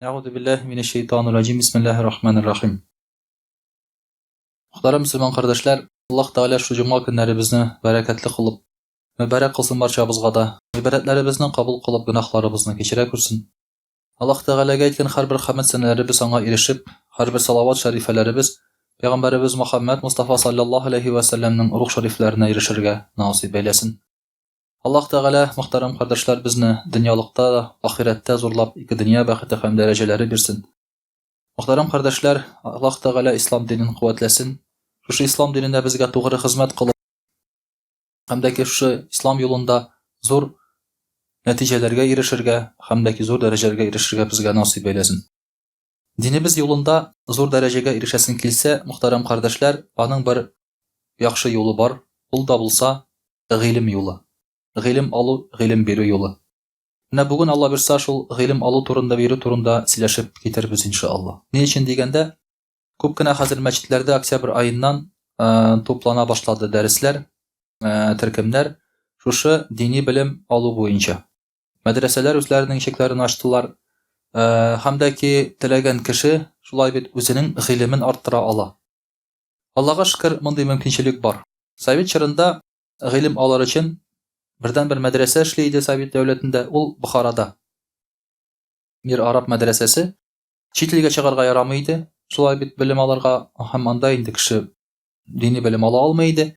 Әгъузу биллаһи минәш шәйтанир раҗим. Бисмиллаһир рахманир рахим. Мөхтәрәм мөселман кардәшләр, Аллаһ Тәгалә шу җомга көннәребезне бәрәкәтле кылып, мөбарәк кылсын барчабызга да. Гыйбадәтләребезне кабул кылып, гөнаһларыбызны кичерә күрсен. Аллаһ Тәгаләгә әйткән һәрбер хәмд сәнәләребез аңа ирешеп, һәрбер салават шәрифәләребез Пәйгамбәребез Мөхәммәд Мустафа саллаллаһу алейһи вә сәлләмнең рух шәрифләренә ирешергә насыйп әйләсен. Аллаһ Тәгалә, мөхтәрәм кардәшләр, безне дөньялыкта да, ахирәттә зурлап ике дөнья бәхете һәм дәрәҗәләре бирсен. Мөхтәрәм кардәшләр, Аллаһ Тәгалә ислам динен куәтләсен. Шушы ислам диненә безгә тугры хезмәт кылып, һәм дә ки шушы ислам юлында зур нәтиҗәләргә ирешергә һәм дә ки зур дәрәҗәләргә ирешергә безгә насыйп әйләсен. Динебез юлында зур дәрәҗәгә ирешәсең килсә, мөхтәрәм кардәшләр, аның бер яхшы юлы бар, ул да булса, гыйлем юлы. Гыйлем алу, гыйлем бирү юлы. Менә бүген, Алла бирса, шул гыйлем алу турында, бирү турында сөйләшеп китербез, иншалла. Ни өчен дигәндә, күп кенә хәзер мәчетләрдә октябрь аеннан туплана башлады дәресләр, төркемнәр шушы дини белем алу буенча. Мәдрәсәләр үзләренең ишекләрен ачтылар. Һәм дә ки теләгән кеше шулай бит үзенең гыйлемен арттыра ала. Аллага шөкер, мондый мөмкинчелек бар. Совет чорында гыйлем алыр өчен бердәнбер мәдрәсә эшли иде Совет дәүләтендә, ул Бохарада. Мир Араб мәдрәсәсе. Чит илгә чыгарга ярамый иде, шулай бит белем алырга, һәм анда инде кеше дини белем ала алмый иде.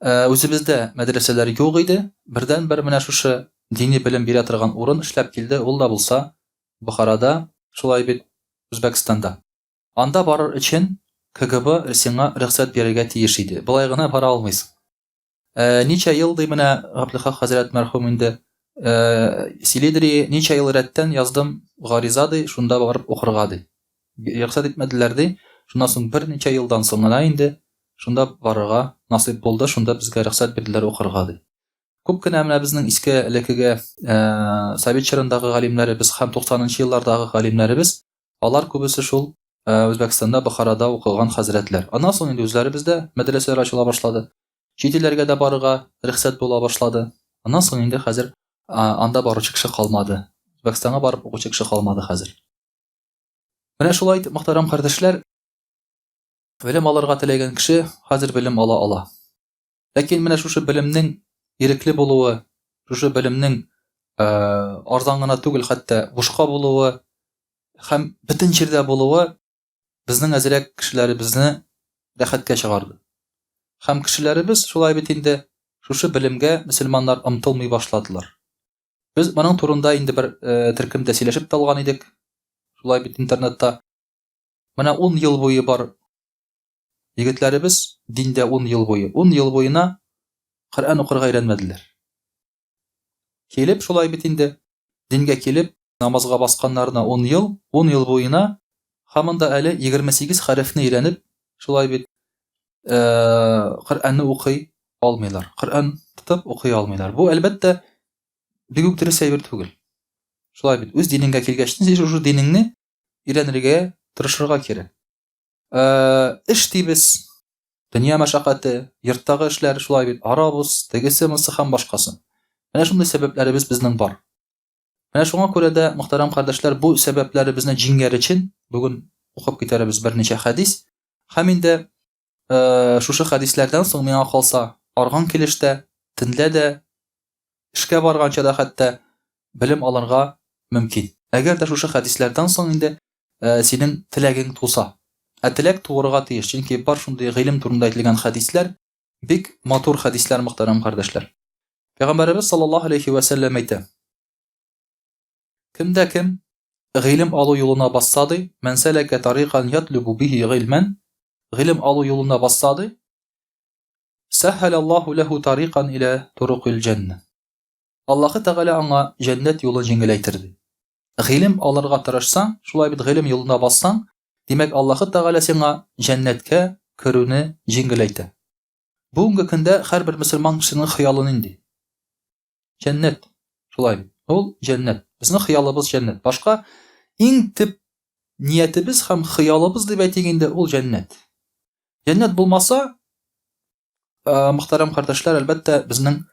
Ә, үзебездә мәдрәсәләр юк иде. Бердәнбер менә шушы дини белем бирә торган урын эшләп килде, ул да булса Бохарада, шулай бит Үзбәкстанда. Анда барыр өчен КГБ сиңа рөхсәт бирергә тиеш иде. Болай гына бара алмыйсың. Ә, ничә ел ди менә Габделхак хәзрәт мәрхүм инде ә, сөйлидер, ничә ел рәттән яздым гариза ди, шунда барып укырга ди. Рөхсәт итмәделәр ди. Шуннан соң берничә елдан соң гына инде шунда барырга насыйп булды, шунда безгә рөхсәт бирделәр укырга ди. Күп кенә менә безнең иске элеккеге ә, совет чорындагы галимнәребез һәм 90 нчы еллардагы галимнәребез Алар күбесе шул Үзбәкстанда, Бохарада укыган хәзрәтләр. Аннан соң инде үзләребездә мәдрәсәләр ачыла башлады. Чит илләргә дә барырга рөхсәт була башлады. Аннан соң инде хәзер анда баручы кеше калмады. Үзбәкстанга барып укучы кеше калмады хәзер. Менә шулай итеп, мөхтәрәм кардәшләр, белем алырга теләгән кеше хәзер белем ала ала. Ләкин менә шушы белемнең ирекле булуы, шушы белемнең арзан гына түгел, хәтта бушка булуы һәм бөтен җирдә булуы безнең әзрәк кешеләребезне рәхәткә чыгарды. Һәм кешеләребез шулай бит инде шушы белемгә мөселманнар омтылмый башладылар. Без моның турында инде бер э, төркемдә сөйләшеп тә алган идек. Шулай бит интернетта. Менә 10 ел буе бар егетләребез диндә 10 ел буе. 10 ел буена Коръән укырга өйрәнмәделәр. Килеп шулай бит инде, дингә килеп, намазга басканнарына 10 ел, 10 ел буена һаман да әле 28 хәрефне өйрәнеп, шулай бит, э, Коръәнне укый алмыйлар. Коръән тотып укый алмыйлар. Бу, әлбәттә, бик үк дөрес әйбер түгел. Шулай бит, үз динеңгә килгәч, син шушы динеңне өйрәнергә тырышырга кирәк. Э, эш дибез, дөнья мәшәкате, йорттагы эшләр шулай бит, арабыз, тегесе, монысы һәм башкасы. Менә шундый сәбәпләребез безнең бар. Менә шуңа күрә дә, мөхтәрәм кардәшләр, бу сәбәпләребезне җиңәр өчен бүген укып китәрбез берничә хәдис. Һәм инде э, шушы хәдисләрдән соң миңа калса, арган килештә, төнлә дә, эшкә барганча да хәтта белем алырга мөмкин. Әгәр дә шушы хәдисләрдән соң инде э, синең теләгең туса. Ә теләк туырга тиеш, чөнки бар шундый гыйлем турында әйтелгән хәдисләр, бик матур хәдисләр, мөхтәрәм кардәшләр. Пәйгамбәребез саллаллаһу алейхи вә сәлләм әйтә. Кем дә кем гыйлем алу юлына басса ди, мән сәләкә тарикан ятлубу бихи гыйльмән, гыйлем алу юлына басса ди, сәһһәләллаһу ләһу тарикан илә турукил җәннә. Аллаһы Тәгалә аңа җәннәт юлын җиңеләйтер ди. Гыйлем алырга тырышсаң, шулай бит гыйлем юлына бассаң, димәк Аллаһы Тәгалә сиңа җәннәткә керүне җиңеләйтә. Бүгенге көндә һәрбер мөселман кешенең хыялы нинди? Җәннәт. Шулай бит. Ул җәннәт. Безнең хыялыбыз җәннәт. Башка иң төп ниятебез һәм хыялыбыз дип әйтик инде, ул җәннәт. Җәннәт булмаса, э, мөхтәрәм кардәшләр, әлбәттә, безнең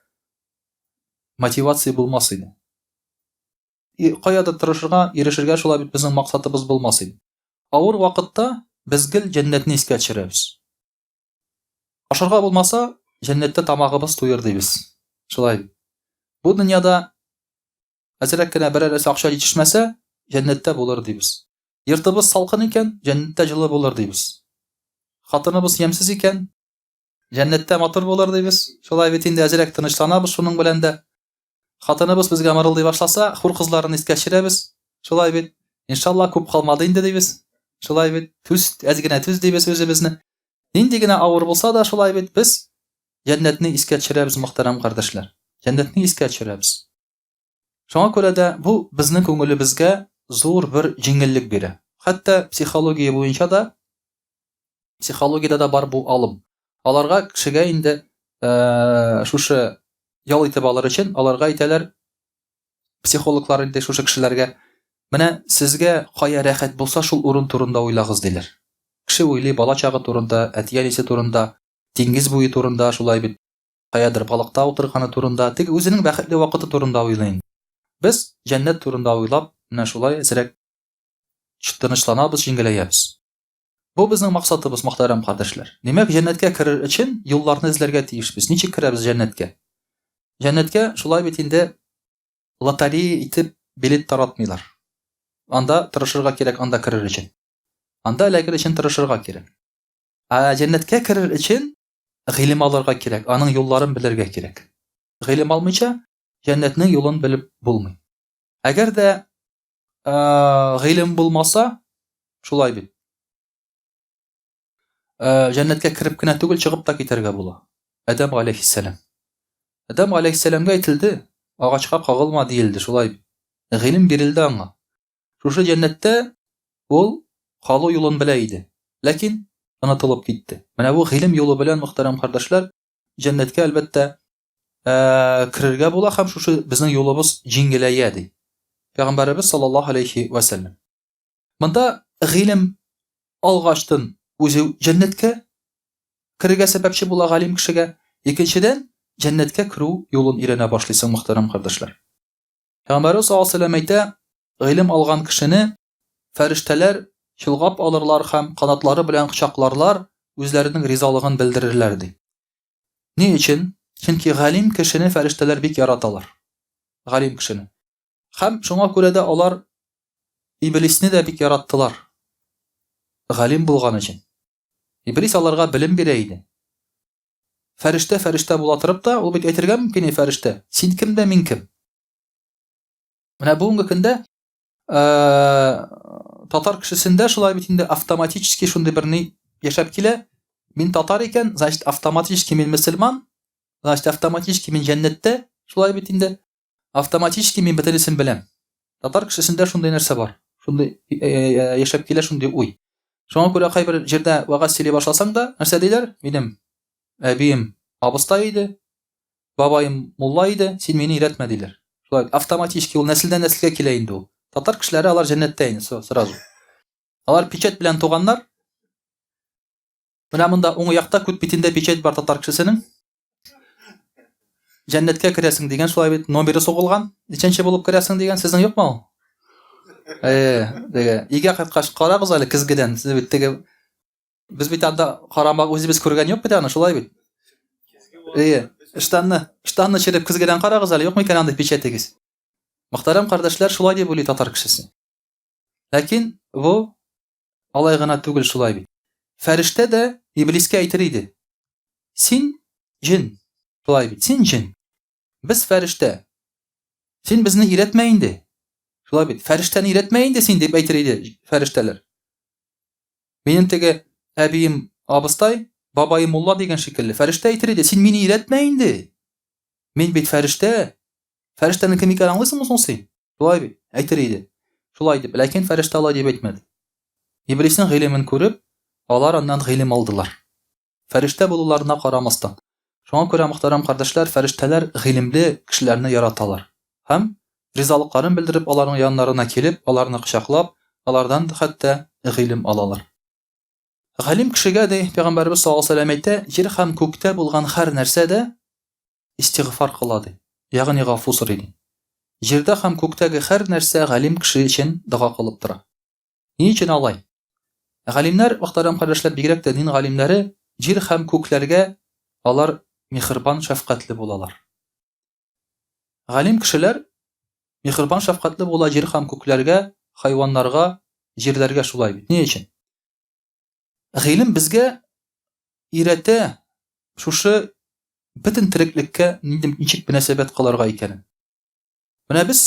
мотивация булмас иде. каядыр тырышырга, ирешергә шулай бит безнең максатыбыз булмас иде. Авыр вакытта без гел җәннәтне искә төшерәбез. Ашарга булмаса, җәннәттә тамагыбыз туер дибез. Шулай бит. Бу дөньяда әзрәк кенә берәр нәрсә акча җитешмәсә, җәннәттә булыр дибез. Йортыбыз салкын икән, җәннәттә җылы булыр дибез. Хатыныбыз ямьсез икән, җәннәттә матур булыр дибез. Шулай бит инде әзрәк тынычланабыз шуның белән дә. Хатыныбыз безгә мырылдый башласа, хур кызларын искә төшерәбез. Шулай бит. Иншалла, күп калмады инде дибез. Шулай бит. Түз, әз генә түз дибез үзебезне. Нинди генә авыр булса да, шулай бит, без җәннәтне искә төшерәбез, мөхтәрәм кардәшләр. Җәннәтне искә төшерәбез. Шуңа күрә дә бу безнең күңелебезгә зур бер җиңеллек бирә. Хәтта психология буенча да, психологиядә дә бар бу алым. Аларга кешегә инде шушы ял итеп алыр өчен аларга әйтәләр, психологлар инде шушы кешеләргә, менә сезгә кая рәхәт булса, шул урын турында уйлагыз, диләр. Кеше уйлый бала чагы турында, әти-әнисе турында, диңгез буе турында, шулай бит, каядыр балыкта утырганы турында, теге үзенең бәхетле вакыты турында уйлый инде. Без җәннәт турында уйлап, менә шулай әзрәк тынычланабыз, җиңеләябез. Бу безнең максатыбыз, мөхтәрәм кардәшләр. Димәк, җәннәткә керер өчен юлларны эзләргә тиешбез. Ничек керәбез җәннәткә? Җәннәткә шулай бит инде лотерея итеп билет таратмыйлар. Анда тырышырга кирәк, анда керер өчен. Анда эләгер өчен тырышырга кирәк. Ә җәннәткә керер өчен гыйлем алырга кирәк, аның юлларын белергә кирәк. Гыйлем алмыйча җәннәтнең юлын белеп булмый. Әгәр дә гыйлем булмаса, шулай бит. Җәннәткә кереп кенә түгел, чыгып та китәргә була. Адәм алейхиссәлам. Адәм алейхиссәламгә әйтелде, агачка кагылма диелде, шулай бит. Гыйлем бирелде аңа. Шушы җәннәттә ул калу юлын белә иде. Ләкин онытылып китте. Менә бу гыйлем юлы белән, мөхтәрәм кардәшләр, җәннәткә әлбәттә керергә була һәм шушы безнең юлыбыз җиңеләя ди. Пәйгамбәребез саллаллаһу алейхи ва сәлләм. Монда гыйлем алгачтын үзе җәннәткә керергә сәбәпче була галим кешегә. Икенчедән, җәннәткә керү юлын өйрәнә башлыйсың, мөхтәрәм кардәшләр. Пәйгамбәребез саллаллаһу алейһи ва сәлләм әйтә, гыйлем алган кешене фәрештәләр чолгап алырлар һәм канатлары белән кочакларлар, үзләренең ризалыгын белдерерләр ди. Ни өчен? Чөнки галим кешене фәрештәләр бик яраталар. Галим кешене. Һәм шуңа күрә дә алар Иблисне дә бик яраттылар. Галим булган өчен. Иблис аларга белем бирә иде. Фәрештә фәрештә була торып та, ул бит әйтергә мөмкин, фәрештә, син кем дә мин кем? Менә бүгенге көндә татар кешесендә шулай бит инде автоматически шундый бер ни яшәп килә. Мин татар икән, значит, автоматически мин мөселман, значит, автоматически мин җәннәттә, шулай бит инде. Автоматически мин бөтенесен беләм. Татар кешесендә шундый нәрсә бар. Шундый яшәп килә шундый уй. Шуңа күрә кайбер җирдә вәгазь сөйли башласаң да, нәрсә диләр? Минем әбием абыстай иде, Бабаем мулла иде, син мине өйрәтмә, диләр. Шулай автоматически ул нәселдән нәселгә килә инде ул. Татар кешеләре алар җәннәттә инде сразу. Алар печать белән туганнар. Менә монда уң якта күт битендә печать бар татар кешесенең. Җәннәткә керәсең дигән шулай бит номеры сугылган. Ничәнче булып керәсең дигән, сезнең юкмы ул? Э, теге, өйгә кайткач карагыз әле көзгедән. Сез бит теге Без бит анда карамак үзебез күргән юк бит аны, шулай бит? Әйе, штанны, штанны череп көзгедән карагыз әле, юкмы икән андый печатегез? Мөхтәрәм кардәшләр, шулай дип уйлый татар кешесе. Ләкин бу алай гына түгел шулай бит. Фәрештә дә иблискә әйтер иде. Син җен, шулай бит, син җен. Без фәрештә. Син безне өйрәтмә инде. Шулай бит, фәрештәне өйрәтмә инде син дип әйтер иде фәрештәләр. Минем теге әбием абыстай, бабаем мулла дигән шикелле. Фәрештә әйтер иде, син мине өйрәтмә инде. Мин бит фәрештә. Фәрештәнең кем икәнен аңлыйсыңмы соң син? Шулай бит, әйтер иде. Шулай дип, ләкин фәрештә алай дип әйтмәде. Иблиснең гыйлемен күреп, алар аннан гыйлем алдылар. Фәрештә булуларына карамастан. Шуңа күрә, мөхтәрәм кардәшләр, фәрештәләр гыйлемле кешеләрне яраталар һәм, ризалыкларын белдереп, аларның яннарына килеп, аларны кочаклап, алардан хәтта гыйлем алалар. Галим кешегә, ди, Пәйгамбәребез саллаллаһу алейһи ва сәлләм әйтә, җир һәм күктә булган һәр нәрсә дә истигъфар кыла, ди. Ягъни гафу сорый, ди. Җирдә һәм күктәге һәр нәрсә галим кеше өчен дога кылып тора. Ни өчен алай? Галимнәр, мөхтәрәм кардәшләр, бигрәк тә дин галимнәре, җир һәм күкләргә алар миһербан, шәфкатьле булалар. Галим кешеләр миһербан, шәфкатьле була җир һәм күкләргә, хайваннарга, җирләргә шулай бит. Ни өчен? Гыйлем безгә өйрәтә шушы бөтен тереклеккә ничек мөнәсәбәт кылырга икәнен. Менә без,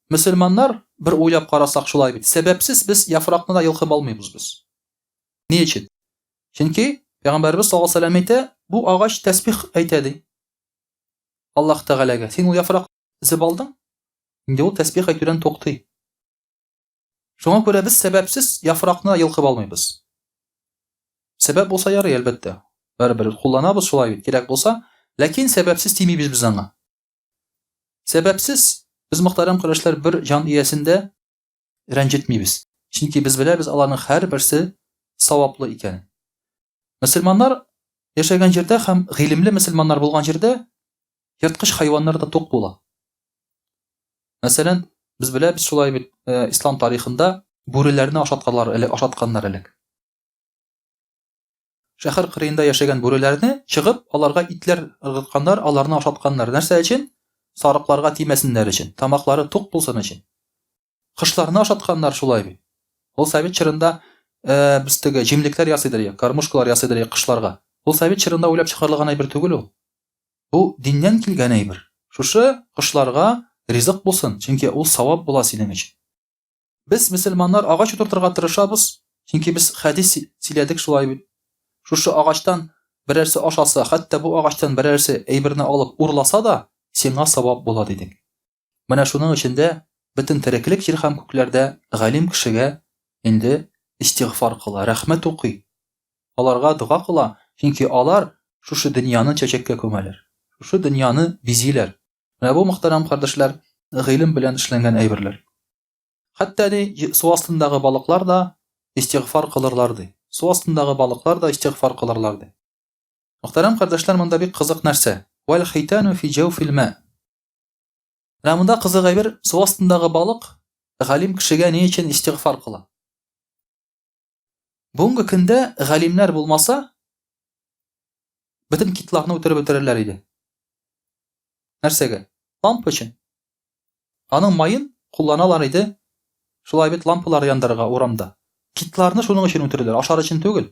мөселманнар, бер уйлап карасак шулай бит, сәбәпсез без яфракны да йолкып алмыйбыз без. Ни өчен? Чөнки Пәйгамбәребез саллаллаһу алейһи ва сәлләм әйтә, бу агач тәсбих әйтә ди. Аллаһ Тәгаләгә. Син ул яфрак өзеп алдың, инде ул тәсбих әйтүдән туктый. Шуңа күрә без сәбәпсез яфракны йолкып алмыйбыз. Сәбәп булса ярый, әлбәттә. Барыбер кулланабыз шулай бит, кирәк булса, ләкин сәбәпсез тимибез без аңа. Сәбәпсез без мөхтәрәм кардәшләр бер җан иясен дә рәнҗетмибез. Чөнки без беләбез аларның һәрберсе саваплы икәнен. Мөселманнар яшәгән җирдә һәм гыйлемле мөселманнар булган җирдә ерткыч хайваннар да тук була. Мәсәлән, без беләбез шулай бит, э, ислам тарихында бүреләрне ашатканнар элек, ашатканнар элек. Шәһәр кырыенда яшәгән бүреләрне чыгып, аларга итләр ыргытканнар, аларны ашатканнар. Нәрсә өчен? Сарыкларга тимәсеннәр өчен, тамаклары тук булсын өчен. Кошларны ашатканнар шулай бит. Ул совет чорында э, без теге җимлекләр ясыйдыр я, кормушкалар ясыйдыр я кошларга. Ул совет чорында уйлап чыгарылган әйбер түгел ул. Бу диннән килгән әйбер. Шушы кошларга ризык булсын, чөнки ул савап була синең өчен. Без мөселманнар агач утыртырга тырышабыз, чөнки без хәдис сөйләдек шулай бит. Шушы агачтан берәрсе ашаса, хәтта бу агачтан берәрсе әйберне алып урласа да, сиңа савап була дидек. Менә шуның өчен дә бөтен тереклек җир һәм күкләрдә галим кешегә инде истигъфар кыла, рәхмәт укый. Аларга дога кыла, чөнки алар шушы дөньяны чәчәккә күмәләр. Шушы дөньяны бизиләр. Менә бу, мөхтәрәм кардәшләр, гыйлем белән эшләнгән әйберләр. Хәтта ди, су астындагы балыклар да истигъфар кылырлар ди. Су астындагы балыклар да истигъфар кылырлар ди. Мөхтәрәм кардәшләр, монда бик кызык нәрсә. Вәл хитану фи җәүфил ма. Менә монда кызык әйбер, су астындагы балык галим кешегә ни өчен истигъфар кыла? Бүгенге көндә галимнәр булмаса, бөтен китларны үтереп бетерерләр иде. Нәрсәгә? Лампа өчен. Аның маен кулланалар иде. Шулай бит лампалар яндырырга урамда. Китларны шуның өчен үтерделәр, ашар өчен түгел.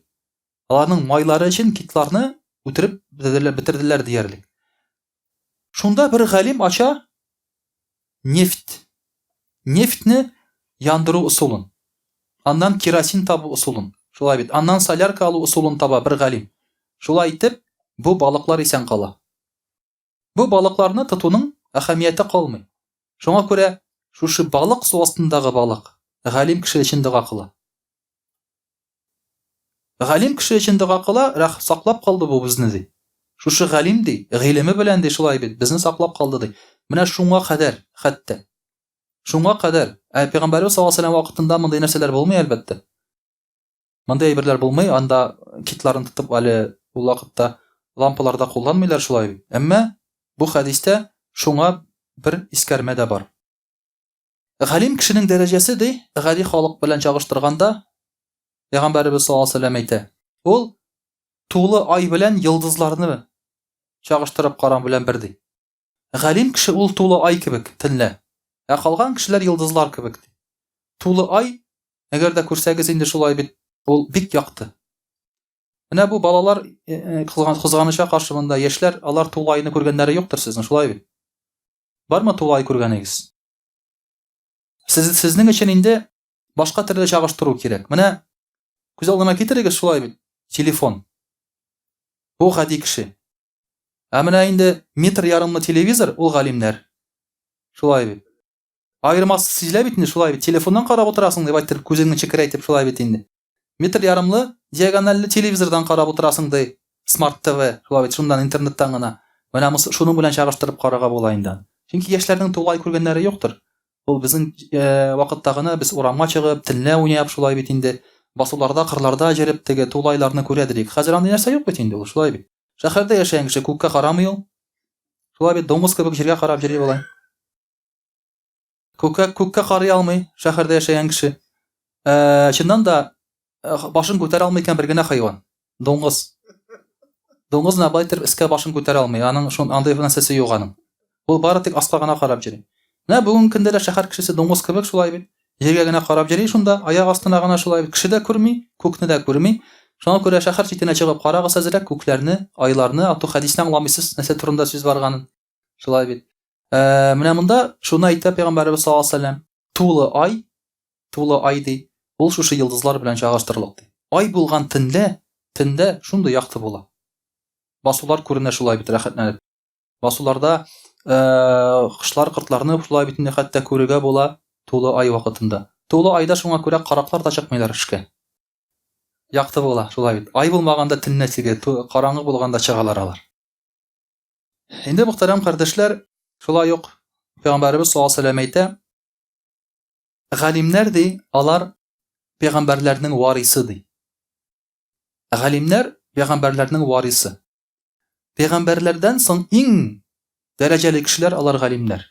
Аларның майлары өчен китларны үтереп бетерделәр диярлек. Шунда бер галим ача нефть. Нефтьне яндыру ысулын. Аннан керосин табу ысулын. Шулай бит. Аннан солярка алу ысулын таба бер галим. Шулай итеп, бу балыклар исән кала. Бу балыкларны тотуның әһәмияте калмый. Шуңа күрә шушы балык су астындагы балык галим кеше өчен дога кыла. Галим кеше өчен дога кыла, рәх саклап калды бу безне ди. Шушы галим ди, гыйлеме белән ди, шулай бит, безне саклап калды ди. Менә шуңа кадәр, хәтта. Шуңа кадәр. Ә пәйгамбәрбез саллаллаһу алейһи вакытында мондый нәрсәләр булмый, әлбәттә. Мондый әйберләр булмый, анда китларын тотып әле ул вакытта лампалар да кулланмыйлар шулай бит. Әмма бу хәдистә шуңа бер искәрмә дә бар. Галим кешенең дәрәҗәсе ди, гади халык белән чагыштырганда, Пәйгамбәребез саллаллаһу алейһи вәсәлләм әйтә, ул тулы ай белән йолдызларны чагыштырып карау белән бер ди. Галим кеше ул тулы ай кебек төнлә, ә калган кешеләр йолдызлар кебек ди. Тулы ай, әгәр дә күрсәгез инде шулай бит, ул бик якты. Менә бу балалар э, э, кызганычка каршы монда яшьләр, алар тулы айны күргәннәре юктыр сезнең, шулай бит? Бармы тулы ай күргәнегез? Сез, сезнең өчен инде башка төрле чагыштыру кирәк. Менә күз алдына китерегез шулай бит, телефон. Бу гади кеше. Ә менә инде метр ярымлы телевизор, ул галимнәр. Шулай бит. Аермасы сизелә бит инде, шулай бит. Телефоннан карап утырасың дип әйттереп, күзеңне чекерәйтеп, шулай бит инде. Метр ярымлы диагональле телевизордан карап утырасың ди, Smart TV, шулай бит, шуннан интернеттан гына. Менә шуның белән чагыштырып карарга була инде. Чөнки яшьләрнең тулай күргәннәре юктыр. Ул безнең э, вакытта гына без урамга чыгып, төнлә уйнап шулай бит инде. Басуларда, кырларда җөреп теге тулайларны күрә дидек. Хәзер андый нәрсә юк бит инде ул, шулай бит. Шәһәрдә яшәгән кеше күккә карамый ул. Шулай бит, дуңгыз кебек җиргә карап йөри болай. Күккә, күккә карый алмый шәһәрдә яшәгән кеше. Ә, чыннан да э, башын күтәрә алмый икән бер генә хайван. Дуңгыз. Дуңгыз менә болай итеп өскә башын күтәрә алмый. Аның шун андый нәрсәсе юк аның. Ул бары тик аска гына карап йөри. Менә бүгенге көндә дә шәһәр кешесе дуңгыз кебек шулай бит. Җиргә генә карап йөри шунда, аяк астына гына шулай бит. Кеше дә күрми, күкне дә күрми. Шуңа күрә шәһәр читенә чыгып карагыз әзрәк күкләрне, айларны, ату хәдисне аңламыйсыз, нәрсә турында сүз барганын. Шулай бит. Ә, менә монда шуны әйтә пәйгамбәребез саллаллаһу алейһи вәсәлләм, тулы ай, тулы ай ди, ул шушы йолдызлар белән чагыштырылык ди. Ай булган төнлә, төндә шундый якты була. Басулар күренә шулай бит рәхәтләнеп. Басуларда э, кошлар, кортларны шулай бит инде хәтта күрергә була тулы ай вакытында. Тулы айда шуңа күрә караклар да чыкмыйлар эшкә. Якты була, шулай бит. Ай булмаганда төнлә теге караңгы булганда чыгалар алар. Инде мөхтәрәм кардәшләр, шулай ук Пәйгамбәребез саллаллаһу алейһи вәсәлләм әйтә, галимнәр ди, алар пәйгамбәрләрнең варисы ди. Галимнәр пәйгамбәрләрнең варисы. Пәйгамбәрләрдән соң иң дәрәҗәле кешеләр алар галимнәр.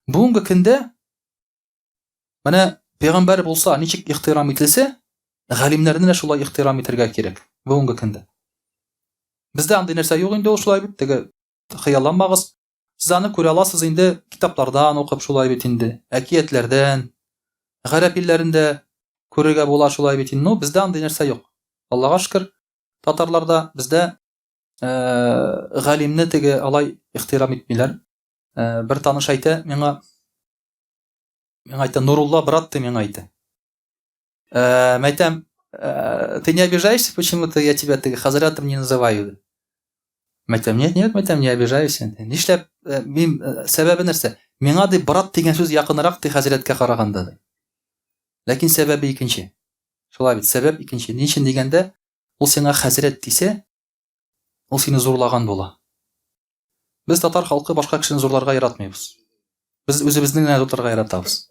Бүгенге көндә менә пәйгамбәр булса, ничек ихтирам ителсә, галимнәрне дә шулай ихтирам итәргә кирәк бүгенге көндә. Бездә андый нәрсә юк инде ул шулай бит, теге хыялланмагыз. Сез аны күрә аласыз инде китаплардан укып шулай бит инде, әкиятләрдән, гарәп илләрендә күрергә була шулай бит инде. Ну, бездә андый нәрсә юк. Аллага шөкер, татарларда бездә э, галимне теге алай ихтирам итмиләр. Э, бер таныш әйтә миңа, миңа әйтә, Нурулла брат ты миңа әйтә. Э, мәйтәм, э, ты не обижаешься, почему-то я тебя ты хазратом не называю. Мәйтәм, нет, нет, мәйтәм, не обижаюсь. Нишләп, э, мин э, сәбәбе нәрсә? Миңа ди брат дигән сүз якынрак ди хәзрәткә караганда ди. Ләкин сәбәбе икенче. Шулай бит, сәбәп икенче. Ни өчен дигәндә, ул сиңа хәзрәт дисә, ул сине зурлаган була. Без татар халкы башка кешене зурларга яратмыйбыз. Без үзебезне генә зурларга яратабыз.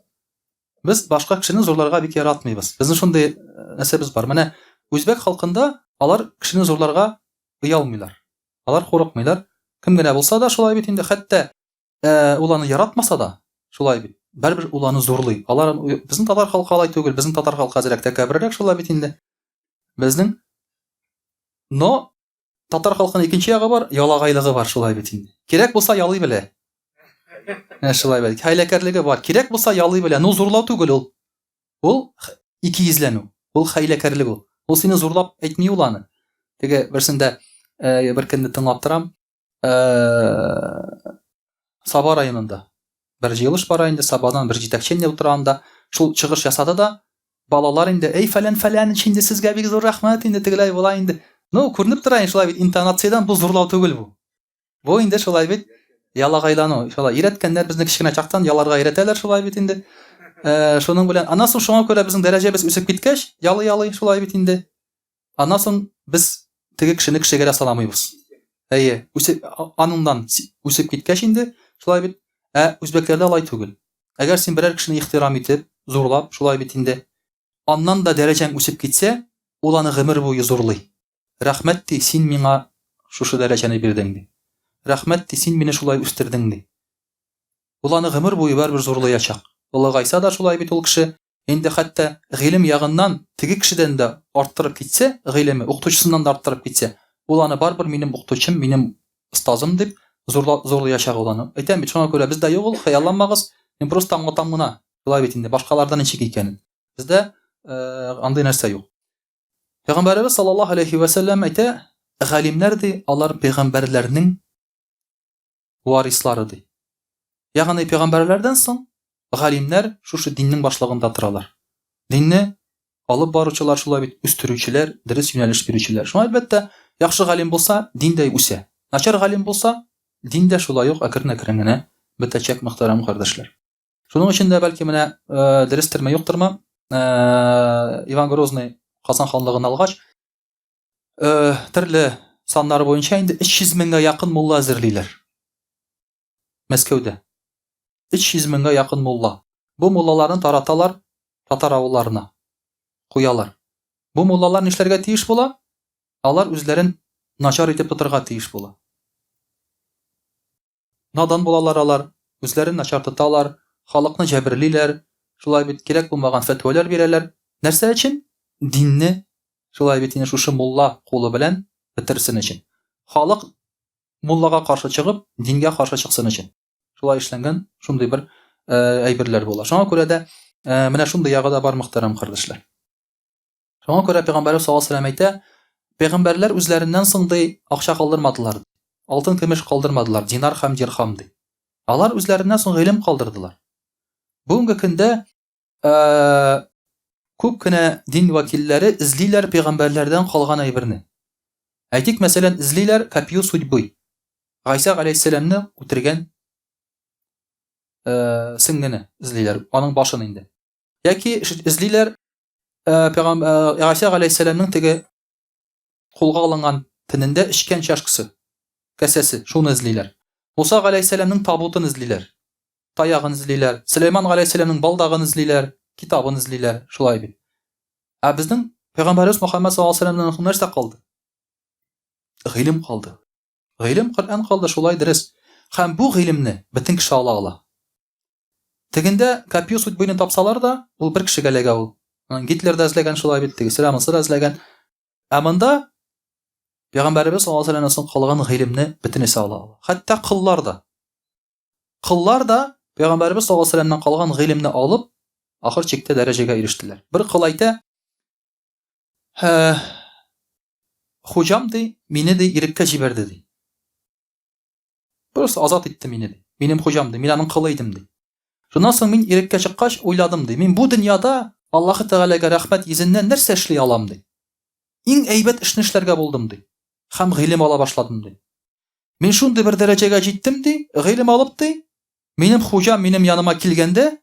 Без башка кешене зурларга бик яратмыйбыз. Безнең шундый э, нәрсәбез бар. Менә үзбәк халкында алар кешене зурларга оялмыйлар. Алар курыкмыйлар. Кем генә булса да шулай бит инде, хәтта э, ул аны яратмаса да, шулай бит. Бәрбер ул аны зурлый. Алар безнең татар халкы алай түгел. Безнең татар халкы әзрәк тәкәбберрәк шулай бит инде. Безнең но Татар халкының икенче ягы бар, ялагайлыгы бар шулай бит инде. Кирәк булса ялый белә. Менә шулай бит. Хәйләкәрлеге бар. Кирәк булса ялый белә. Ну зурлау түгел ул. Ул икейөзләнү. Ул хәйләкәрлек ул. Ул сине зурлап әйтми ул аны. Теге берсендә э, бер көнне тыңлап торам. Э, Саба районында бер җыелыш бара инде, Сабадан бер җитәкче инде утыра анда. Шул чыгыш ясады да, балалар инде, эй, фәлән фәләнич инде, сезгә бик зур рәхмәт инде, тегеләй болай инде. Ну, күренеп тора инде шулай бит, интонациядән бу зурлау түгел бу. Бу инде шулай бит, ялагайлану. Шулай өйрәткәннәр безне кечкенә чактан яларга өйрәтәләр шулай бит инде. Э, шуның белән, аннан соң шуңа күрә безнең дәрәҗәбез үсеп киткәч, ялый-ялый шулай бит инде. Аннан соң без теге кешене кешегә дә санамыйбыз. Әйе, үсеп, аныңнан үсеп киткәч инде, шулай бит. Ә үзбәкләрдә алай түгел. Әгәр син берәр кешене ихтирам итеп, зурлап, шулай бит инде, аннан да дәрәҗәң үсеп китсә, ул аны гомер буе зурлый. Рәхмәт ди, син миңа шушы дәрәҗәне бирдең ди. Рәхмәт ди, син мине шулай үстердең ди. Ул аны гомер буе барыбер зурлаячак. Олыгайса да шулай бит ул кеше, Инде хәтта гыйлем ягыннан теге кешедән дә арттырып китсә, гыйлеме, укытучысыннан да арттырып китсә, ул аны барыбер минем укытучым, минем остазым дип зурла, зурлаячак ул аны. Әйтәм бит, шуңа күрә бездә юк ул, хыялланмагыз, мин просто аңлатам гына. Шулай бит инде, башкаларда ничек икәнен. Бездә э, андый нәрсә юк. Пәйгамбәребез саллаллаһу алейхи ва сәлләм әйтә, галимнәр ди, алар пәйгамбәрләрнең варислары ди. Ягъни пәйгамбәрләрдән соң галимнәр шушы диннең башлыгында торалар. Динне алып баручылар шулай бит үстерүчеләр, дөрес юнәлеш бирүчеләр. Шуңа әлбәттә, яхшы галим булса, дин дә үсә. Начар галим булса, дин дә шулай ук әкрен-әкрен генә бетәчәк, мөхтәрәм кардәшләр. Шуның өчен дә бәлки менә э, дөрестерме, юктырмы, э, Иван Грозный Казан ханлыгын алгач, э, төрле саннар буенча инде 300 меңгә якын мулла әзерлиләр. Мәскәүдә. 300 меңгә якын мулла. Бу муллаларны тараталар татар авылларына. Куялар. Бу муллалар нишләргә тиеш була? Алар үзләрен начар итеп тотарга тиеш була. Надан булалар алар, үзләрен начар тоталар, Халыкны җәберлиләр, шулай бит кирәк булмаган фәтвәләр бирәләр. Нәрсә өчен? Динне шулай бит инде шушы мулла кулы белән бетерсен өчен. Халык муллага каршы чыгып, дингә каршы чыксын өчен. Шулай эшләнгән шундый бер әйберләр була. Шуңа күрә дә менә шундый ягы да бар, мөхтәрәм кардәшләр. Шуңа күрә Пәйгамбәрбез саллаллаһу алейһи ва сәлләм әйтә, пәйгамбәрләр үзләреннән соң ди акча калдырмадылар, алтын көмеш калдырмадылар, динар һәм дирхам ди. Алар үзләреннән соң гыйлем калдырдылар. Бүгенге көндә күп кенә дин вәкилләре эзлиләр пәйгамбәрләрдән калган әйберне. Әйтик, мәсәлән, эзлиләр копью судьбы. Гайсә галәйһиссәламне үтергән сеңгене эзлиләр, аның башын инде. Яки эзлиләр пәйгамбәр Гайсә галәйһиссәламнең теге кулга алынган төнендә эчкән чашкасы, касәсе, шуны эзлиләр. Муса галәйһиссәламнең табутын эзлиләр, таягын эзлиләр, Сөләйман галәйһиссәламнең балдагын эзлиләр, китабын эзлиләр, шулай бит. Ә безнең пәйгамбәребез Мөхәммәд саллаллаһу алейһи вәсәлләмнән соң нәрсә калды? Гыйлем калды. Гыйлем Коръән калды, шулай дөрес. Һәм бу гыйлемне бөтен кеше ала ала. Тегендә копью судьбыны тапсалар да, ул бер кешегә эләгә ул. Гитлер да эзләгән шулай бит, тегесе дә, монысы да эзләгән. Ә монда Пәйгамбәребез саллаллаһу алейһи вәсәлләмнән соң калган гыйлемне бөтенесе ала ала. Хәтта коллар да. Коллар да Пәйгамбәребез саллаллаһу алейһи вәсәлләмнән калган гыйлемне алып, ахыр чиктә дәрәҗәгә ирештеләр. Бер кол әйтә, Хуҗам ди, мине ди иреккә җибәрде ди. Просто азат итте мине ди. Минем хуҗам ди, мин аның колы идем ди. Шуннан соң мин иреккә чыккач уйладым ди. Мин бу дөньяда Аллаһы Тәгаләгә рәхмәт йөзеннән нәрсә эшли алам ди. Иң әйбәт эшне эшләргә булдым ди. Һәм гыйлем ала башладым ди. Мин шундый бер дәрәҗәгә җиттем ди, гыйлем алып ди. Минем хуҗам минем яныма килгәндә,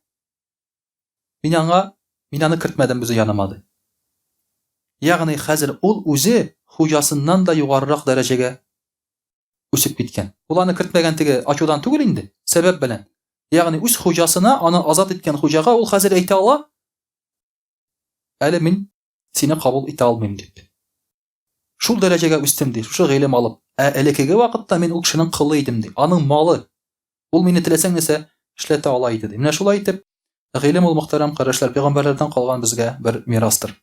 мин аңа, мин аны кертмәдем үзе яныма ди. Ягъни хәзер ул үзе хуҗасыннан да югарырак дәрәҗәгә үсеп киткән. Ул аны кертмәгән теге ачудан түгел инде, сәбәп белән. Ягъни үз хуҗасына, аны азат иткән хуҗага ул хәзер әйтә ала, әле мин сине кабул итә алмыйм дип. Шул дәрәҗәгә үстем ди, шушы гыйлем алып. Ә элеккеге вакытта мин ул кешенең колы идем ди. Аның малы. Ул мине теләсәң нәрсә эшләтә ала иде ди. Менә шулай итеп, гыйлем ул мөхтәрәм кардәшләр, пәйгамбәрләрдән калган безгә бер мирастыр.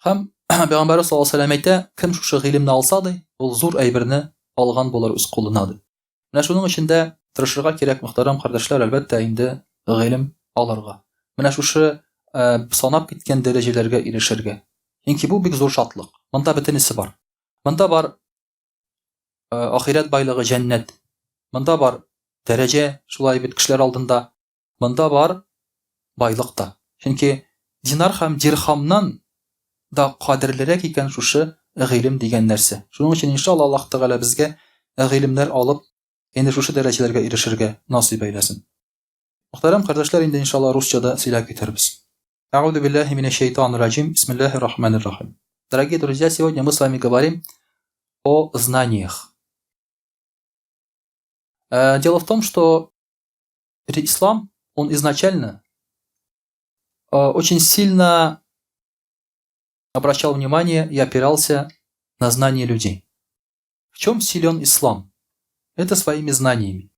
Һәм Пәйгамбәрбез саллаллаһу алейһи вәсәлләм әйтә, кем шушы гыйлемне алса ди, ул зур әйберне алган булыр үз кулына ди. Менә шуның өчен дә тырышырга кирәк, мөхтәрәм кардәшләр, әлбәттә инде гыйлем алырга. Менә шушы э, санап киткән дәрәҗәләргә ирешергә. Чөнки бу бик зур шатлык. Монда бөтенесе бар. Монда бар э, ахирәт байлыгы, җәннәт. Монда бар дәрәҗә, шулай бит кешеләр алдында. Монда бар байлык та. Чөнки динар һәм дирхамнан да кадерлерәк икән шушы гыйлем дигән нәрсә. Шуның өчен, иншалла, Аллаһ Тәгалә безгә гыйлемнәр алып, инде шушы дәрәҗәләргә ирешергә насыйп әйләсен. Мөхтәрәм кардәшләр, инде иншалла русча да сөйләп китербез. Әгъузу биллаһи минәш шайтанир раҗим. Бисмиллаһир рахманир рахим. Дорогие друзья, сегодня мы с вами говорим о знаниях. Дело в том, что ислам, он изначально очень сильно обращал внимание и опирался на знания людей. В чем силен ислам? Это своими знаниями.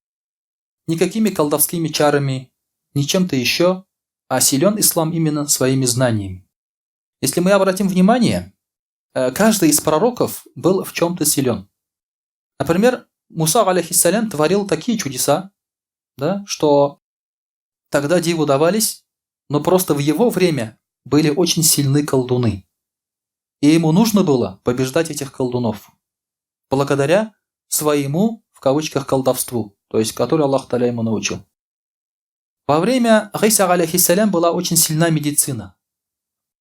Никакими колдовскими чарами, ни чем-то еще, а силен ислам именно своими знаниями. Если мы обратим внимание, каждый из пророков был в чем-то силен. Например, Муса, алейхиссалям, творил такие чудеса, да, что тогда диву давались, но просто в его время были очень сильны колдуны. И ему нужно было побеждать этих колдунов. Благодаря своему, в кавычках, колдовству, то есть который Аллах Таля ему научил. Во время Гайса, алейхиссалям, была очень сильна медицина.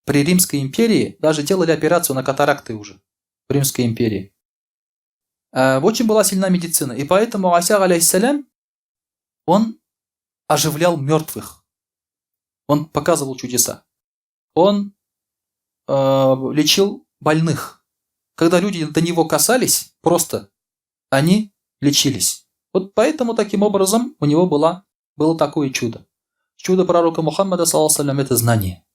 При Римской империи даже делали операцию на катаракты уже. В Римской империи. Очень была сильна медицина. И поэтому Ася, алейхиссалям, он оживлял мертвых. Он показывал чудеса. Он лечил больных. Когда люди до него касались, просто они лечились. Вот поэтому таким образом у него было такое чудо. Чудо пророка Мухаммада, саллаллаху алейхи, это знание.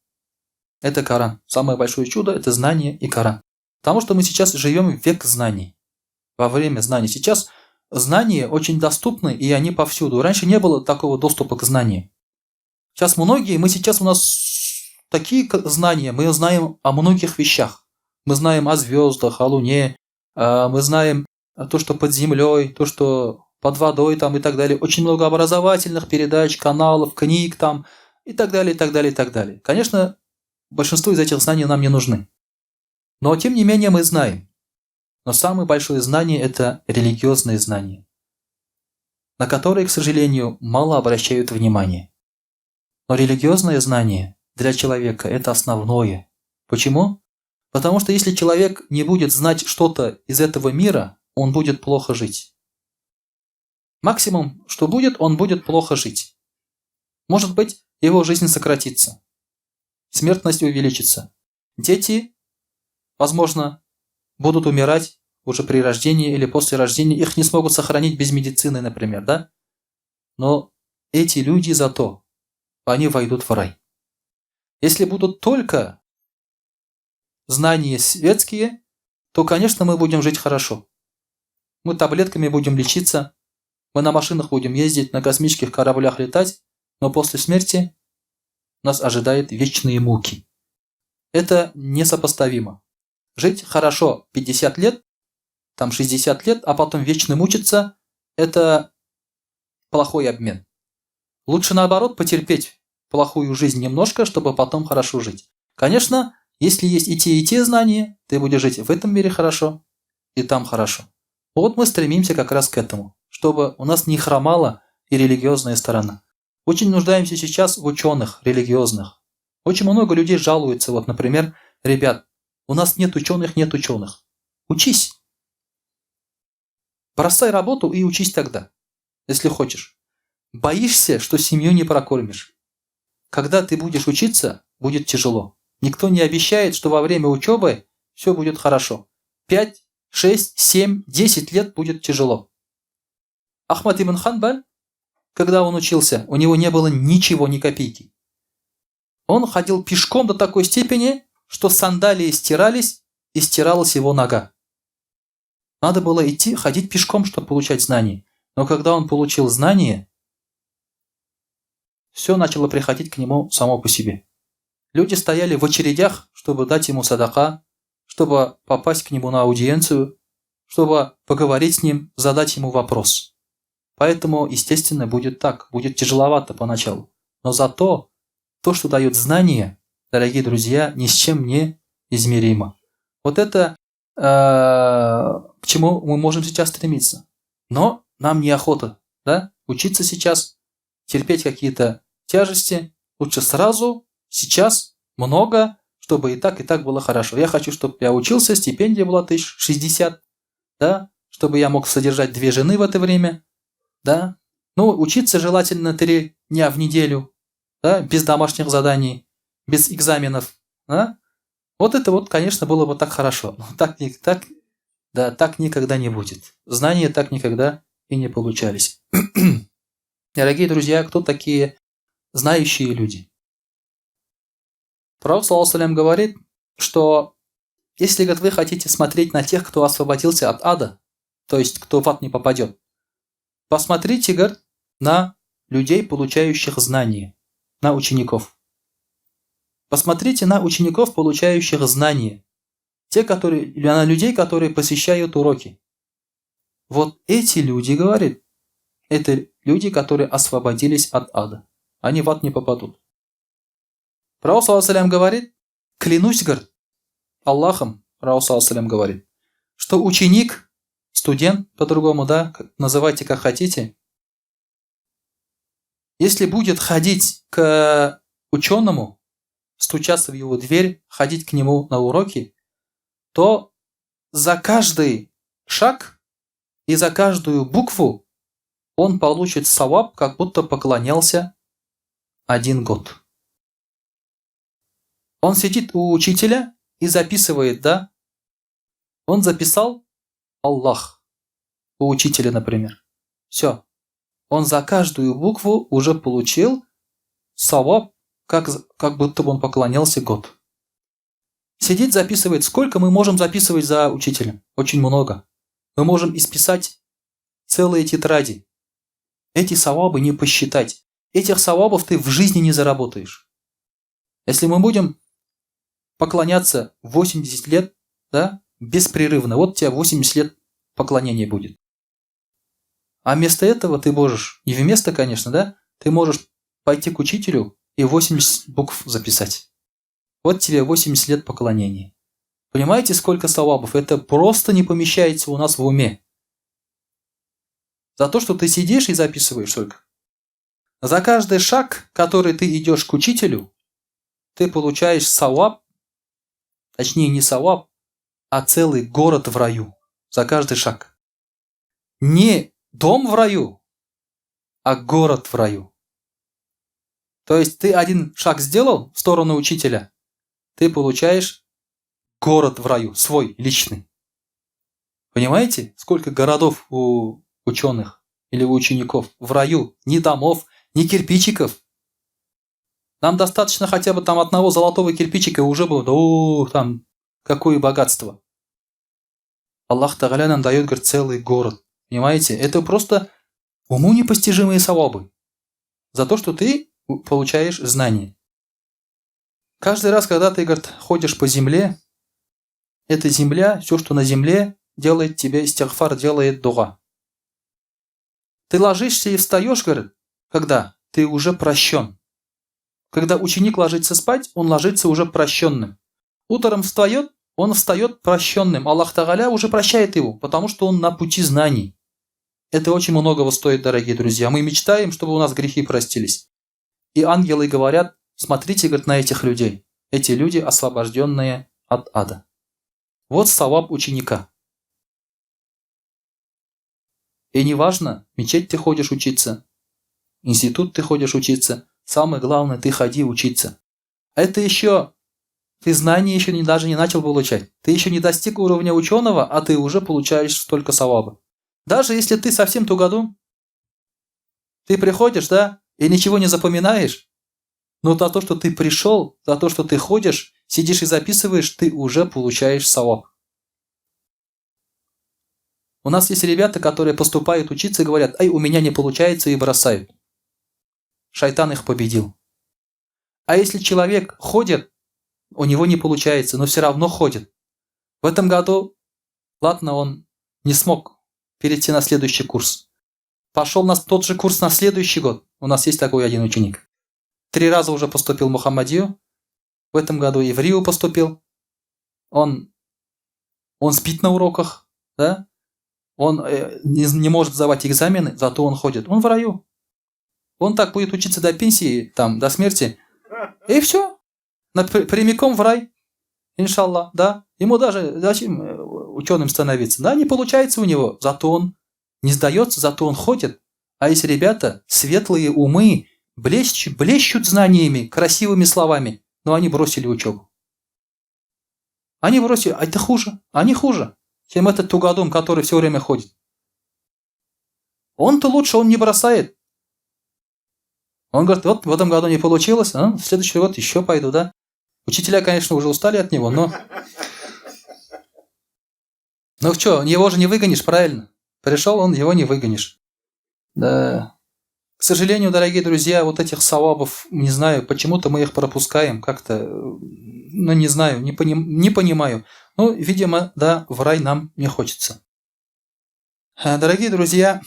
Это Коран. Самое большое чудо – это знание и Коран. Потому что мы сейчас живем в век знаний. Во время знаний. Сейчас знания очень доступны, и они повсюду. Раньше не было такого доступа к знаниям. Сейчас многие, мы сейчас у нас такие знания, мы знаем о многих вещах. Мы знаем о звездах, о Луне, мы знаем то, что под землей, то, что под водой там и так далее. Очень много образовательных передач, каналов, книг там и так далее, и так далее, и так далее. Конечно, большинство из этих знаний нам не нужны. Но тем не менее мы знаем. Но самое большое знание – это религиозные знания, на которые, к сожалению, мало обращают внимание. Но религиозное знание для человека – это основное. Почему? Потому что если человек не будет знать что-то из этого мира, он будет плохо жить. Максимум, что будет, он будет плохо жить. Может быть, его жизнь сократится, смертность увеличится. Дети, возможно, будут умирать уже при рождении или после рождения, их не смогут сохранить без медицины, например, да? Но эти люди зато, они войдут в рай. Если будут только знания светские, то, конечно, мы будем жить хорошо. Мы таблетками будем лечиться, мы на машинах будем ездить, на космических кораблях летать, но после смерти нас ожидают вечные муки. Это несопоставимо. Жить хорошо 50 лет, там 60 лет, а потом вечно мучиться – это плохой обмен. Лучше наоборот потерпеть плохую жизнь немножко, чтобы потом хорошо жить. Конечно, если есть и те знания, ты будешь жить в этом мире хорошо и там хорошо. Вот мы стремимся как раз к этому, чтобы у нас не хромала и религиозная сторона. Очень нуждаемся сейчас в ученых религиозных. Очень много людей жалуются, вот, например, ребят, у нас нет ученых, нет ученых. Учись. Бросай работу и учись тогда, если хочешь. Боишься, что семью не прокормишь. Когда ты будешь учиться, будет тяжело. Никто не обещает, что во время учебы все будет хорошо. 5, 6, 7, 10 лет будет тяжело. Ахмад ибн Ханбаль, когда он учился, у него не было ничего, ни копейки. Он ходил пешком до такой степени, что сандалии стирались и стиралась его нога. Надо было идти, ходить пешком, чтобы получать знания. Но когда он получил знания, все начало приходить к нему само по себе. Люди стояли в очередях, чтобы дать ему садака, чтобы попасть к нему на аудиенцию, чтобы поговорить с ним, задать ему вопрос. Поэтому, естественно, будет так, будет тяжеловато поначалу. Но зато то, что дает знание, дорогие друзья, ни с чем не измеримо. Вот это к чему мы можем сейчас стремиться. Но нам неохота, да, учиться сейчас, терпеть какие-то тяжести. Лучше сразу, сейчас, много, чтобы и так было хорошо. Я хочу, чтобы я учился, стипендия была 1060, да, чтобы я мог содержать две жены в это время, да. Ну, учиться желательно 3 дня в неделю, да, без домашних заданий, без экзаменов, да. Вот это вот, конечно, было бы так хорошо. Но так, так, да, так никогда не будет. Знания так никогда и не получались. Дорогие друзья, кто такие знающие люди? Пророк, саллаллаху, говорит, что если, говорит, вы хотите смотреть на тех, кто освободился от ада, то есть кто в ад не попадет, посмотрите, говорит, на людей, получающих знания, на учеников. Посмотрите на учеников, получающих знания, те, которые, на людей, которые посещают уроки. Вот эти люди, говорит, это люди, которые освободились от ада. Они в ад не попадут. Пророк саллаллаху говорит, клянусь, говорит, Аллахом, Пророк саллаллаху говорит, что ученик, студент, по-другому, да, называйте как хотите, если будет ходить к ученому, стучаться в его дверь, ходить к нему на уроки, то за каждый шаг и за каждую букву он получит саваб, как будто поклонялся один год. Он сидит у учителя и записывает, да? Он записал Аллах у учителя, например. Все. Он за каждую букву уже получил саваб, как будто бы он поклонялся год. Сидит, записывает. Сколько мы можем записывать за учителем? Очень много. Мы можем исписать целый лист. целые тетради. Эти савабы не посчитать. Этих савабов ты в жизни не заработаешь. Если мы будем поклоняться 80 лет, да, беспрерывно, вот у тебя 80 лет поклонения будет. А вместо этого ты можешь, не вместо, конечно, да, ты можешь пойти к учителю и 80 букв записать. Вот тебе 80 лет поклонения. Понимаете, сколько савабов? Это просто не помещается у нас в уме. За то, что ты сидишь и записываешь только. За каждый шаг, который ты идешь к учителю, ты получаешь саваб, точнее не саваб, а целый город в раю. За каждый шаг. Не дом в раю, а город в раю. То есть ты один шаг сделал в сторону учителя, ты получаешь город в раю, свой, личный. Понимаете, сколько городов у ученых или у учеников в раю? Ни домов, ни кирпичиков. Нам достаточно хотя бы там одного золотого кирпичика, уже было, о, там, какое богатство. Аллах Тагаля нам дает, говорит, целый город. Понимаете? Это просто уму непостижимые савабы. За то, что ты получаешь знания. Каждый раз, когда ты, говорит, ходишь по земле, эта земля, все, что на земле, делает тебе истигфар, делает дуа. Ты ложишься и встаешь, говорит, когда ты уже прощен. Когда ученик ложится спать, он ложится уже прощенным. Утром встает, он встает прощенным. Аллах Тагаля уже прощает его, потому что он на пути знаний. Это очень многого стоит, дорогие друзья. Мы мечтаем, чтобы у нас грехи простились. И ангелы говорят, смотрите, говорит, на этих людей. Эти люди, освобожденные от ада. Вот саваб ученика. И неважно, мечеть ты ходишь учиться, институт ты ходишь учиться, самое главное, ты ходи учиться. Это еще, ты знания еще не, даже не начал получать. Ты еще не достиг уровня ученого, а ты уже получаешь столько саваба. Даже если ты совсем тугодум, ты приходишь, да, и ничего не запоминаешь, но за то, что ты пришел, за то, что ты ходишь, сидишь и записываешь, ты уже получаешь саваб. У нас есть ребята, которые поступают учиться и говорят, ай, у меня не получается, и бросают. Шайтан их победил. А если человек ходит, у него не получается, но все равно ходит. В этом году, ладно, он не смог перейти на следующий курс. Пошел на тот же курс на следующий год. У нас есть такой один ученик. 3 раза уже поступил в Мухаммадию. В этом году и в Рио поступил. Он спит на уроках, да? Он не может сдавать экзамены, зато он ходит. Он в раю. Он так будет учиться до пенсии, там, до смерти. И все. Прямиком в рай. Иншаллах, да. Ему даже зачем ученым становиться? Да, не получается у него. Зато он не сдается, зато он ходит. А если ребята, светлые умы, блещут знаниями, красивыми словами, но они бросили учебу. Они бросили, а это хуже, они хуже, чем этот тугодум, который все время ходит. Он-то лучше, он не бросает. Он говорит, вот в этом году не получилось, а в следующий год еще пойду, да? Учителя, конечно, уже устали от него, но... Ну что, его же не выгонишь, правильно? Пришел он, его не выгонишь. Да. К сожалению, дорогие друзья, вот этих савабов, не знаю, почему-то мы их пропускаем как-то, ну не знаю, не понимаю. Ну, видимо, да, в рай нам не хочется. Дорогие друзья,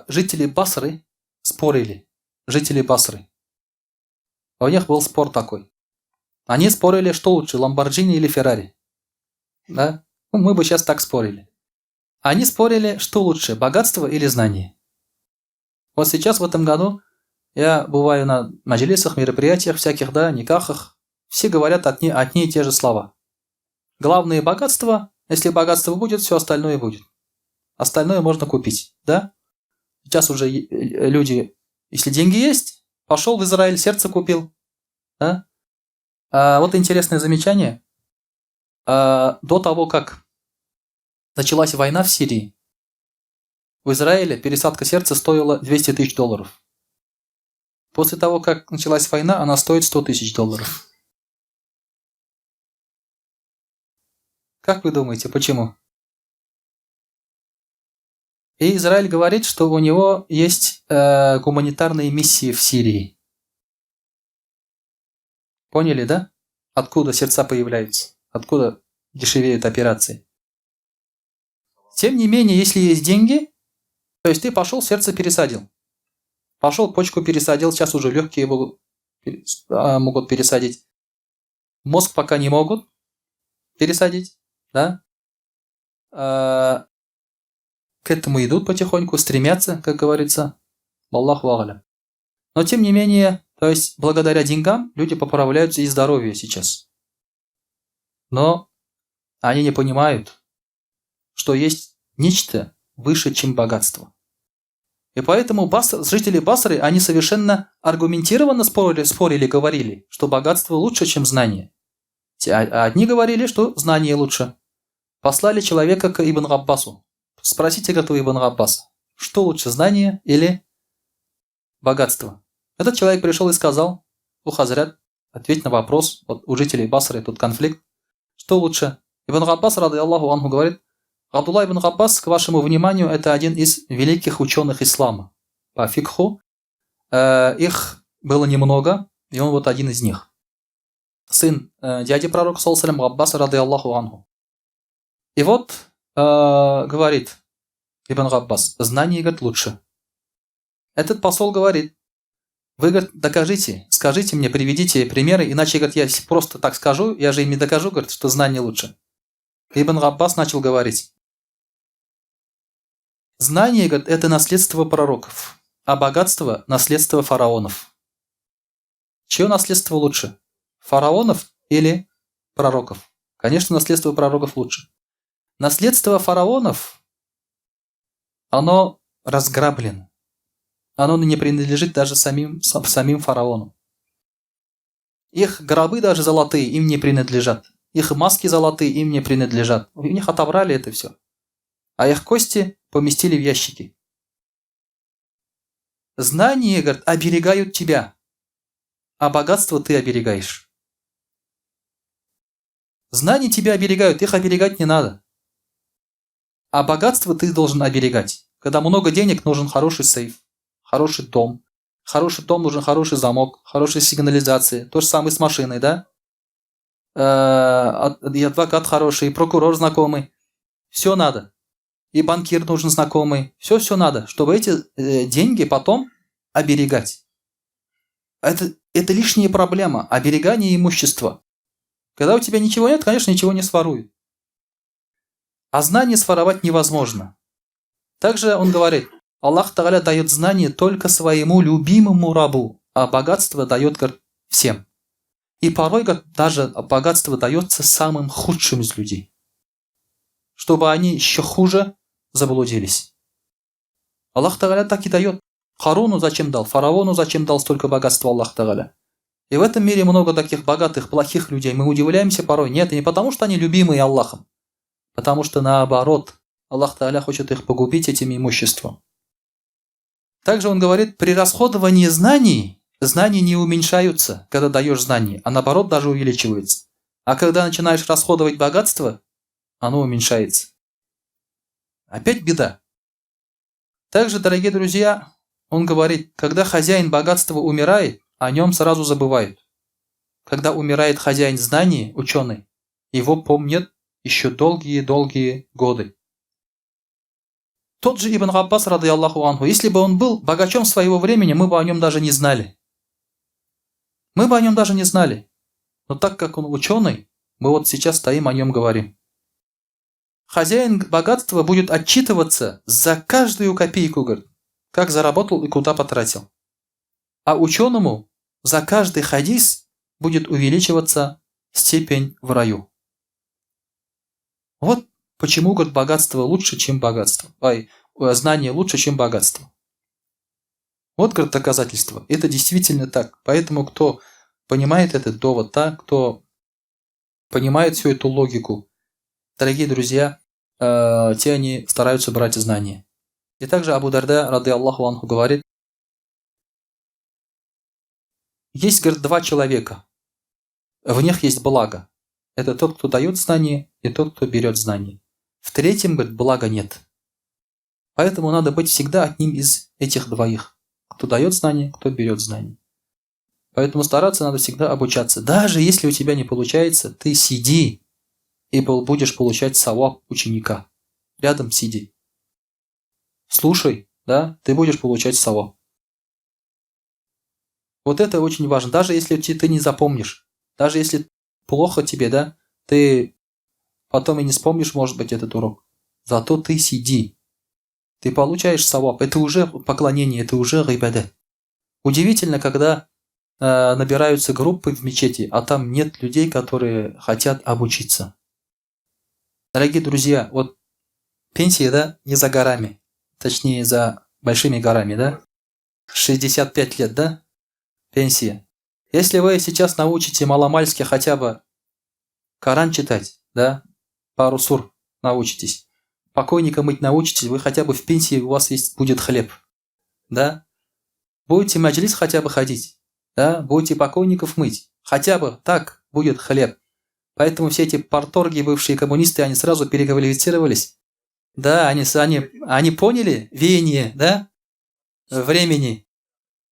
жители Басры спорили. Жители Басры. У них был спор такой. Они спорили, что лучше, Ламборджини или Феррари. Да? Ну, мы бы сейчас так спорили. Они спорили, что лучше, богатство или знание. Вот сейчас в этом году я бываю на маджлисах, мероприятиях всяких, да, никахах. Все говорят одни и те же слова. Главное богатство, если богатство будет, все остальное будет. Остальное можно купить, да? Сейчас уже люди, если деньги есть, пошел в Израиль, сердце купил. Да? А вот интересное замечание. До того, как началась война в Сирии, в Израиле пересадка сердца стоила $200 тысяч. После того, как началась война, она стоит $100 тысяч. Как вы думаете, почему? И Израиль говорит, что у него есть гуманитарные миссии в Сирии. Поняли, да? Откуда сердца появляются? Откуда дешевеют операции? Тем не менее, если есть деньги, то есть ты пошел, сердце пересадил. Пошел, почку пересадил, сейчас уже легкие могут пересадить. Мозг пока не могут пересадить, да? К этому идут потихоньку, стремятся, как говорится. Аллаху а'лям. Но тем не менее, то есть благодаря деньгам люди поправляются и здоровье сейчас. Но они не понимают, что есть нечто выше, чем богатство. И поэтому жители Басры, они совершенно аргументированно спорили, говорили, что богатство лучше, чем знание. А одни говорили, что знание лучше. Послали человека к Ибн Аббасу. Спросите, говорит, у Ибн Аббаса, что лучше, знание или богатство? Этот человек пришел и сказал: о хазрят, ответь на вопрос, вот у жителей Басры тут конфликт, что лучше? Ибн Аббас, рады Аллаху анху, говорит: Абдулла ибн Аббас, к вашему вниманию, это один из великих ученых ислама по фикху. Их было немного, и он вот один из них. Сын дяди пророка, саллаллаху Аббас, рады Аллаху анху. И вот говорит Ибн Аббас, знание, говорит, лучше. Этот посол говорит: вы, говорит, докажите, скажите мне, приведите примеры, иначе, говорит, я просто так скажу, я же им не докажу, говорит, что знание лучше. Ибн Аббас начал говорить. Знание, говорит, это наследство пророков, а богатство – наследство фараонов. Чье наследство лучше? Фараонов или пророков? Конечно, наследство пророков лучше. Наследство фараонов, оно разграблено. Оно не принадлежит даже самим фараонам. Их гробы даже золотые им не принадлежат. Их маски золотые им не принадлежат. У них отобрали это все. А их кости поместили в ящики. Знания, говорит, оберегают тебя, а богатство ты оберегаешь. Знания тебя оберегают, их оберегать не надо. А богатство ты должен оберегать. Когда много денег, нужен хороший сейф, хороший дом. Хороший дом нужен хороший замок, хорошая сигнализация. То же самое с машиной, да? И адвокат хороший, и прокурор знакомый. Все надо. И банкир нужен знакомый. Все-все надо, чтобы эти деньги потом оберегать. Это лишняя проблема. Оберегание имущества. Когда у тебя ничего нет, конечно, ничего не своруют. А знание своровать невозможно. Также он говорит, Аллах Тагаля дает знание только своему любимому рабу, а богатство дает, говорит, всем. И порой, говорит, даже богатство дается самым худшим из людей, чтобы они еще хуже заблудились. Аллах Тагаля так и дает. Харуну зачем дал, фараону зачем дал столько богатства Аллах Тагаля? И в этом мире много таких богатых, плохих людей. Мы удивляемся порой. Нет, не потому, что они любимые Аллахом, потому что наоборот, Аллах Тааля хочет их погубить этим имуществом. Также он говорит, при расходовании знаний, знания не уменьшаются, когда даешь знания, а наоборот даже увеличиваются. А когда начинаешь расходовать богатство, оно уменьшается. Опять беда. Также, дорогие друзья, он говорит, когда хозяин богатства умирает, о нем сразу забывают. Когда умирает хозяин знаний, ученый, его помнят еще долгие-долгие годы. Тот же Ибн Аббас, рады Аллаху анху, если бы он был богачом своего времени, мы бы о нем даже не знали. Мы бы о нем даже не знали. Но так как он ученый, мы вот сейчас стоим о нем говорим. Хозяин богатства будет отчитываться за каждую копейку, говорит, как заработал и куда потратил. А ученому за каждый хадис будет увеличиваться степень в раю. Вот почему, говорит, богатство лучше, чем богатство. Ай, знание лучше, чем богатство. Вот, говорит, доказательство. Это действительно так. Поэтому, кто понимает этот довод, да, кто понимает всю эту логику, дорогие друзья, те они стараются брать знания. И также Абу Дарда, рады Аллаху анху, говорит, есть, говорит, два человека, в них есть благо. Это тот, кто дает знание, и тот, кто берет знание. В третьем, говорит, блага нет. Поэтому надо быть всегда одним из этих двоих. Кто дает знания, кто берет знания. Поэтому стараться надо всегда обучаться. Даже если у тебя не получается, ты сиди и будешь получать саваб ученика. Рядом сиди. Слушай, да, ты будешь получать саваб. Вот это очень важно. Даже если ты не запомнишь, даже если плохо тебе, да, ты потом и не вспомнишь, может быть, этот урок. Зато ты сиди. Ты получаешь саваб. Это уже поклонение, это уже гыйбадәт. Удивительно, когда набираются группы в мечети, а там нет людей, которые хотят обучиться. Дорогие друзья, вот пенсия, да, не за горами. Точнее, за большими горами, да? 65 лет, да? Пенсия. Если вы сейчас научите маломальски хотя бы Коран читать, да, пару сур научитесь, покойника мыть научитесь, вы хотя бы в пенсии у вас есть будет хлеб, да? Будете маджлис хотя бы ходить, да, будете покойников мыть, хотя бы так будет хлеб. Поэтому все эти парторги, бывшие коммунисты, они сразу переквалифицировались. Да, они поняли веяние, да, времени.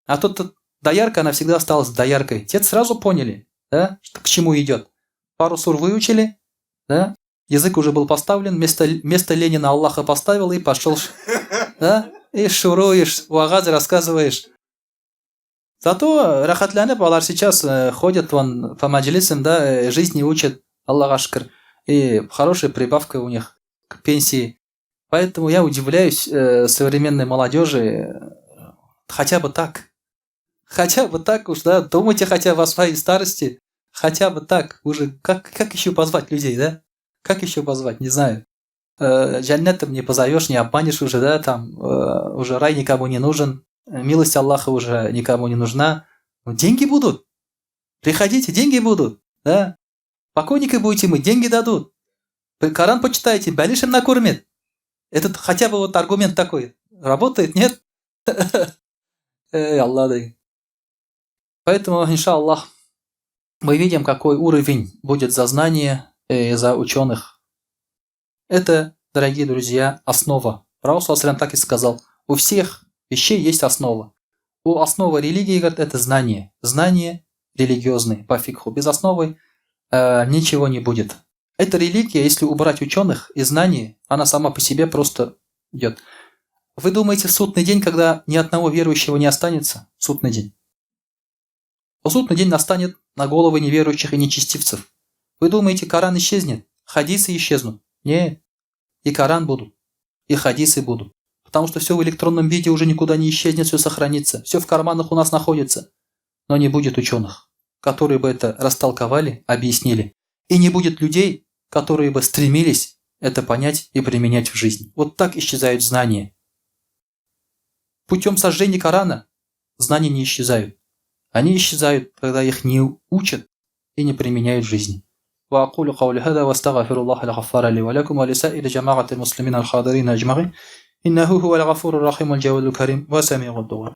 А тут доярка, она всегда осталась дояркой. Те сразу поняли, да, что к чему идет. Пару сур выучили, да, язык уже был поставлен, вместо Ленина Аллаха поставил и пошел, да, и шуруешь, вәгазь рассказываешь. Зато рәхәтләнеп алар сейчас ходят вон по маджлисам, да, жизни учат, Аллага шөкер. И хорошая прибавка у них к пенсии. Поэтому я удивляюсь современной молодежи, хотя бы так. Хотя бы так уж, да, думайте хотя бы о своей старости, хотя бы так. Уже как еще позвать людей, да? Как еще позвать, не знаю. Җәннәтом не позовешь, не обманешь уже, да, там, уже рай никому не нужен, милость Аллаха уже никому не нужна. Но деньги будут. Приходите, деньги будут, да. Покойника будете мыть, деньги дадут. Коран почитайте, бәлешем накормит. Этот хотя бы вот аргумент такой. Работает, нет? Эй, Аллах дай. Поэтому, иншаллах, мы видим, какой уровень будет за знание и за ученых. Это, дорогие друзья, основа. Пророк саллаллаху так и сказал. У всех вещей есть основа. У основы религии, говорит, это знание. Знание религиозное по фикху. Без основы ничего не будет. Эта религия, если убрать ученых и знания, она сама по себе просто идет. Вы думаете, в судный день, когда ни одного верующего не останется? Судный день. А судный день настанет на головы неверующих и нечестивцев. Вы думаете, Коран исчезнет? Хадисы исчезнут? Нет. И Коран будут, и хадисы будут. Потому что все в электронном виде уже никуда не исчезнет, все сохранится. Все в карманах у нас находится. Но не будет ученых, которые бы это растолковали, объяснили. И не будет людей, которые бы стремились это понять и применять в жизни. Вот так исчезают знания. Путем сожжения Корана знания не исчезают. Они исчезают, когда их не учат и не применяют в жизни. وأقول قولي هذا وأستغفر الله الغفار لي ولكم ولسائر جماعة المسلمين الحاضرين أجمعين إنه هو الغفور الرحيم الجواد الكريم وسميع الدعاء.